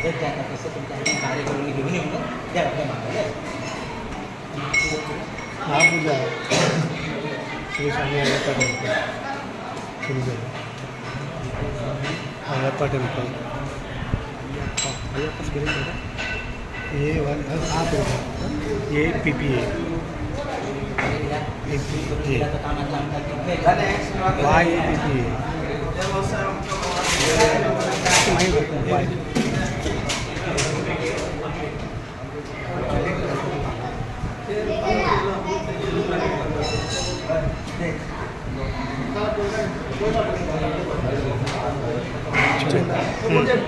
मदत जाता तसं तुमच्या हातान कार्य करून घेऊन येऊन द्या आपल्या मागवलं. हा पूजा श्री स्वामी अय्यप्पा टेम्पल सुरू झालं. Ayyappa temple Ayyappa spelling A one A A P P A A P A Y A P P A Y.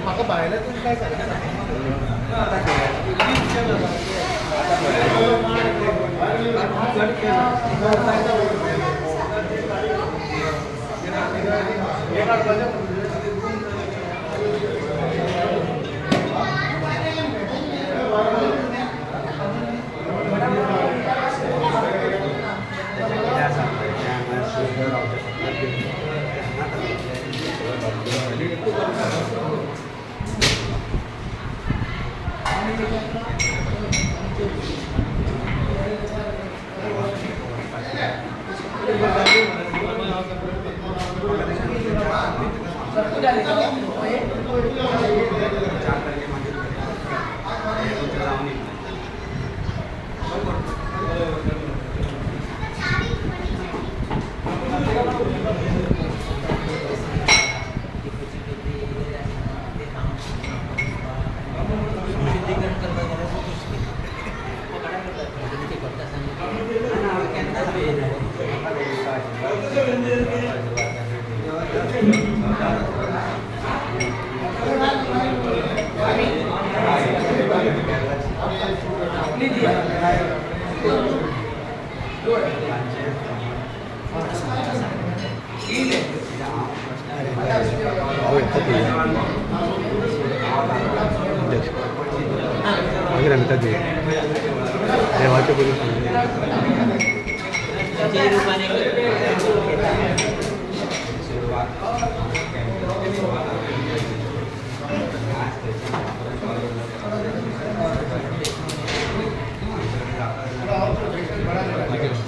म्हाका भायले तुमी काय सांगता मागीर आमी दिवया देवाचे पयलीं सांगलें.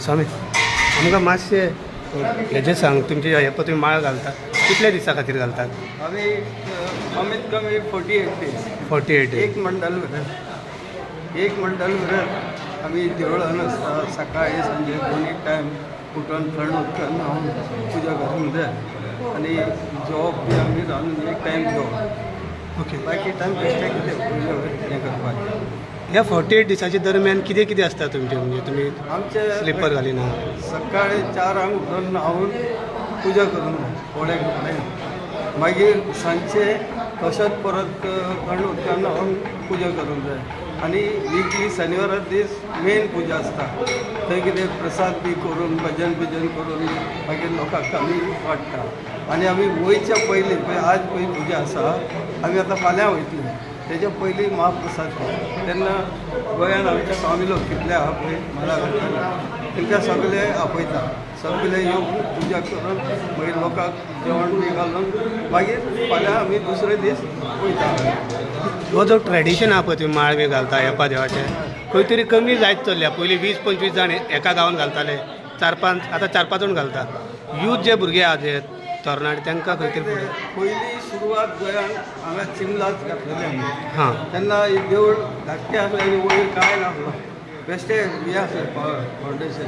स्वामी आमकां मातशें हेजें सांग, तुमचे अय्यप्पा तुमी माळ घालता कितल्या दिसां खातीर घालतात? आमी कमीत कमी 48 days. 48 days. एक मंडल भर, एक मंडल भर आमी देवळान आसता. सकाळी सांजे दोनी टायम उठून थंड उदकान न्हांवन पुजा करूंक जाय आनी जेवप बी आमी रांदून एक टायम जेवप. ओके. बाकी टायम बेश्टें कितें पुजा हें करपाचें. ह्या 48 दिसाच्या दरम्यान कितें कितें आसता तुमचें? म्हणजे तुमी आमचे स्लिपर घालिना? सकाळी 4 उठून न्हांवन पुजा करूंक जाय कोळे कपडे. मागीर सांजचे तशेंच परत थंड उदकान न्हांवन पुजा करूंक जाय. आनी विकली शनिवारा दीस मेन पुजा आसता. थंय कितें प्रसाद बी करून भजन बिजन करून मागीर लोकांक आमी वाडटा. आनी आमी वयच्या पयलीं पळय आज पळय पुजा आसा, आमी आतां फाल्यां वयतली, तेच्या पयलीं महाप्रसाद तेन्ना गोंयान आमच्या स्वामी लोक कितले आहा पळय माळा घालताले तांकां सगळे आपयता. सगळे येवन पुजा करून मागीर लोकांक जेवण बी घालून मागीर फाल्यां आमी दुसरे दीस वयता. हो जो ट्रेडिशन आहा पळय तुमी माळ बी घालता अय्यप्पा देवाचे, खंय तरी कमी जायत चल्ल्या. पयलीं 20-25 जाण एका गांवान घालताले, 4-5, आतां 4-5 जाण घालता. यूथ जे भुरगे आहा जे तरणाटे तांकां खंय तरी पयली सुरवात गोंयान हांगा चिमलाच घातलेली आमी. हां, तेन्ना एक देवूळ धाकटें आसलें आनी वयर कांय नासलो, बेश्टें हें आसलें फावंडेशन.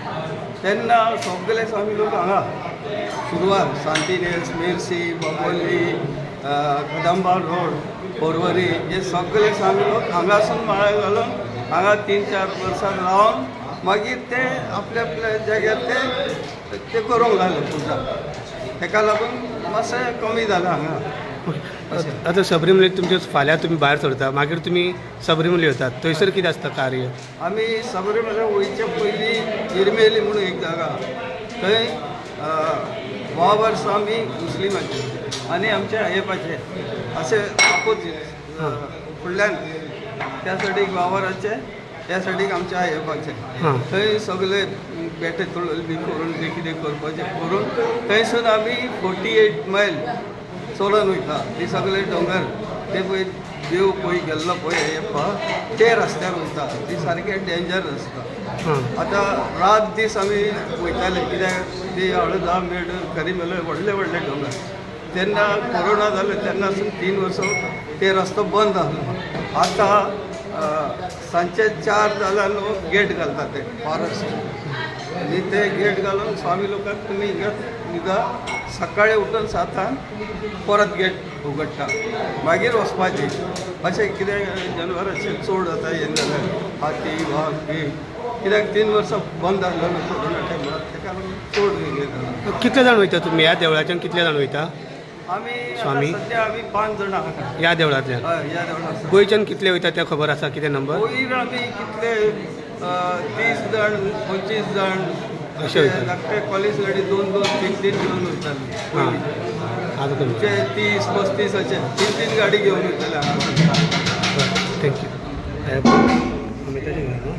तेन्ना सगळे स्वामी लोक हांगा सुरवात सांतिनेस, मेर्सी, बाबोली, कदंबा रोड, पोरवरी हे सगळे स्वामी लोक हांगासून माळा घालून हांगा 3-4 वर्सां रावन मागीर ते आपल्या आपल्या जाग्यार ते ते करूंक लागले पुजा. तेका लागून मातशें कमी जालां हांगा. आतां सबरीमले तुमचे फाल्यां तुमी भायर सरता, मागीर तुमी सबरीमले वतात, थंयसर कितें आसता कार्य? आमी सबरीमले वयचे पयलीं इरमेली म्हणून एक जागा, थंय वावर स्वामी मुस्लिमाचे आनी आमच्या अय्यप्पाचे अशें आपोजीट फुडल्यान त्या सायडीक वावराचे, त्या सायडीक आमच्या अय्यप्पाचे. थंय सगळे बेटे तोडले बी करून जे कितें करपाचें करून थंयसून आमी 48 मैल चलोन वयता. ते सगळे दोंगर ते पळय देव पळय गेल्लो पळय अय्यप्पा ते रस्त्यार वयता, ती सारकें डेंजर रस्ता. आतां रात दीस आमी वयताले, कित्याक ती हळदा मेड खरी मेलो व्हडले व्हडले दोंगर. तेन्ना कोरोना जालो तेन्नासून 3 वर्सां ते रस्तो बंद आसलो. आतां सांजचे 4 जाल्यार न्हू गेट घालता ते फॉरेस्ट, आनी ते गेट घालून स्वामी लोकांक तुमी हिंगा न्हिदा, सकाळी उठून 7 परत गेट उगडटा, मागीर वचपाचें. अशें कितें जनवरांचेर चड जाता हें जाल्यार हाती वाग बी, कित्याक 3 वर्सां बंद आसलो न्हू कोरोना टायमार, तेका लागून चड हें जालां. कितले जाण वयता तुमी ह्या देवळाच्यान? कितले जाण वयता आमी स्वामी? सद्या आमी 5 जाणां आहा ह्या देवळांतल्यान. हय, ह्या देवळांत. गोंयच्यान कितले वयता ते खबर आसा? कितें नंबर? वयर आमी कितले 30 जाण 25 जाण अशें वयता. धाकटे कॉलेज गाडी 2 2 3 3 घेवन वयताले. आतां कमी 30 35 अशे 3 3 गाडी घेवन वयताले हांगा. Thank you. अमिताचें घर न्हू?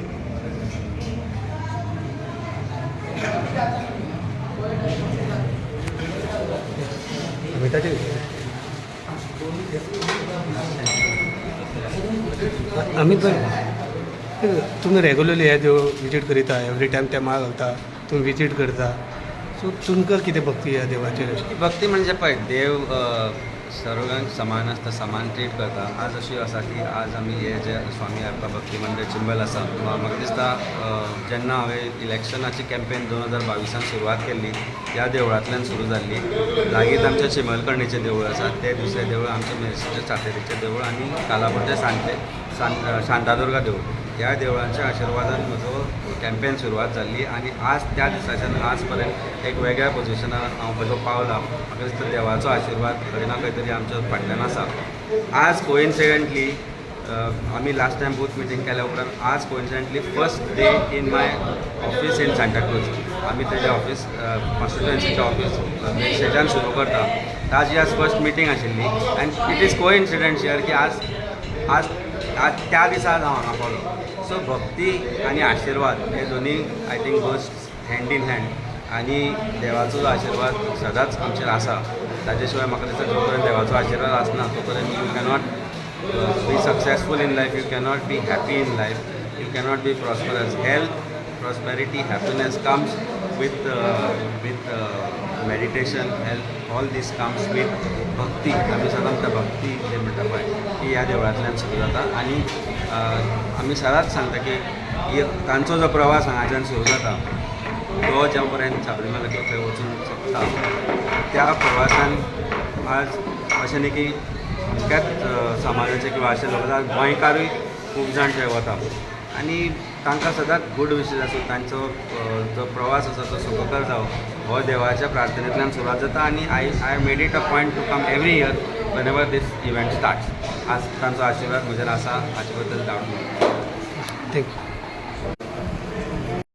अमिताचें अमित भाई, तुमी रेगुलरली हे देवूळ विजीट करिता, एवरी टायम ते माळ घालता, तुमी विजीट करता, सो तुमकां कितें भक्ती ह्या देवाचेर अशी? भक्ती म्हणजे पळय, देव सर्वांक समान आसता, समान ट्रीट करता. आज अशी आसा की आज आमी हे जे स्वामी अय्यप्पा भक्ती मंदिर चिंबल आसा, म्हाका दिसता जेन्ना हांवें इलेक्शनाची कॅम्पेन 2022 सुरवात केल्ली ह्या देवळांतल्यान सुरू जाल्ली. लागींच आमचें चिमलकर्णीचें देवूळ आसा, तें दुसरें देवूळ आमचें मेरशेचें सातेरीचें देवूळ आनी कालापूरचें शांतादुर्गा देवूळ. ह्या देवळांच्या आशिर्वादान म्हजो कॅम्पेन सुरवात जाल्ली आनी आज त्या दिसाच्यान आज पर्यंत एक वेगळ्या पोजिशनार हांव म्हजो पावला. म्हाका दिसता देवाचो आशिर्वाद खंय ना खंय तरी आमच्या फाटल्यान आसा. आज कोइन्सिडंटली आमी लास्ट टायम बूथ मिटींग केल्या उपरांत आज coincidentally first day in my office in Santacruz, आमी तेजें ऑफीस कॉन्स्टिट्युएन्सीचें ऑफीस मेरशेच्यान सुरू करता. ताजी आज फर्स्ट मिटींग आशिल्ली आनी it is कोइन्सिडंशियल की आज आज आज त्या दिसा आज हांव हांगा पावलो. सो भक्ती आनी आशिर्वाद हे दोनी I think goes hand in hand, आनी देवाचो जो आशिर्वाद सदांच आमचेर आसा. ताजे शिवाय म्हाका दिसता जो पर्यंत देवाचो आशिर्वाद आसना तो पर्यंत you cannot be successful in life, you cannot be happy in life, you cannot be prosperous. Health, prosperity, happiness comes with meditation. Health, all this comes with bhakti. आमी सदांच त्या भक्ती जे म्हणटा पळय ती ह्या देवळांतल्यान सुरू जाता. आनी आमी सदांच सांगता की तांचो जो प्रवास हांगाच्यान सुरू जाता तो ज्या पर्यंत साबरीमाला किंवा थंय वचूंक शकता त्या प्रवासान आज अशें न्ही की अमक्याच समाजाचे किंवा अशे लोक, गोंयकारूय खूब जाण थंय वता आनी तांकां सदांच गूड विशीस आसूं, तांचो जो प्रवास आसा तो सुखकर जावं हो देवाच्या प्रार्थनेंतल्यान सुरवात जाता. आनी I made it a point to come every year whenever this event starts. आज तांचो आशिर्वाद म्हजेर आसा हाचे बद्दल डावट ना. Thank you.